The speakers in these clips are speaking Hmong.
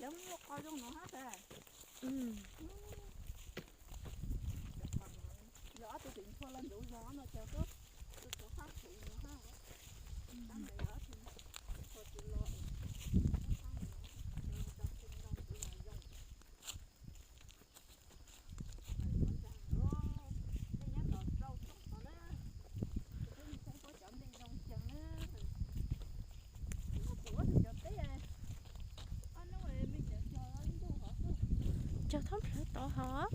Yog ob tug tim nthua los ntxuav zog no ces tus tuav fab phem no ha. Tab ntawd yog ob tug nthua tus los, cog thoob plaws tod hov.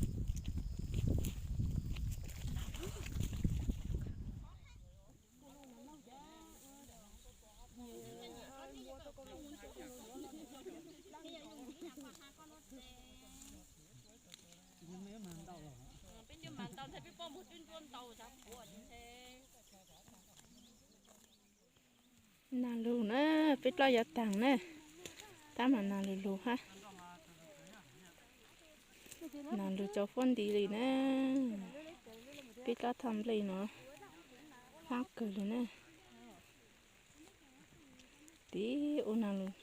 Nas lug na, peb plaub yuav taag na. Tab mas nas lug lug hab. Nas lug tsau fuab nti li na. Peb plaub thaj nplej no hab kawg li na. Tib ua nas lug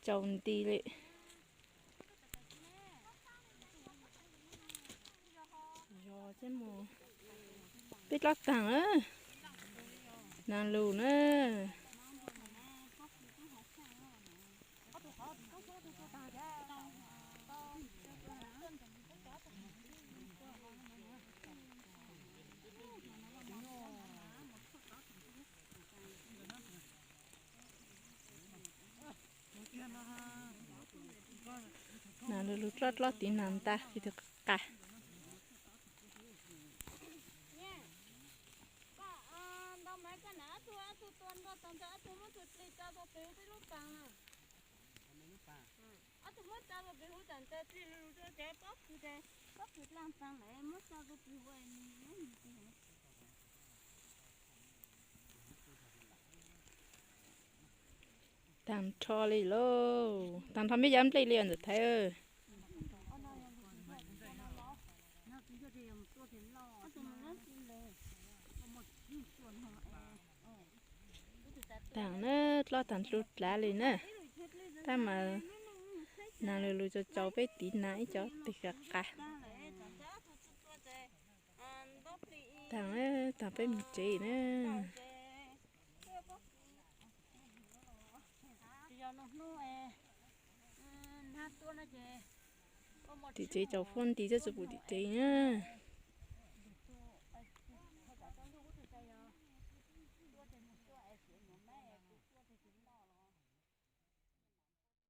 tsau nti li. Peb plaub taag na. Nas lug na. Nas lug lug dloj dloj tiv nas nta tiv tus qas. Taag nrho li lauj, taag nrho mej yuav nplej li os ntxawm Thaiv. Taag na, dloj taag dlug dlav li na. Tab mas nas lug lug tsau tsau peb tiv nas ib co tig qas qas. Taag, taag peb mus tsev na. Tim tsev tsau fuab nti txhaj txug pum tim tsev na.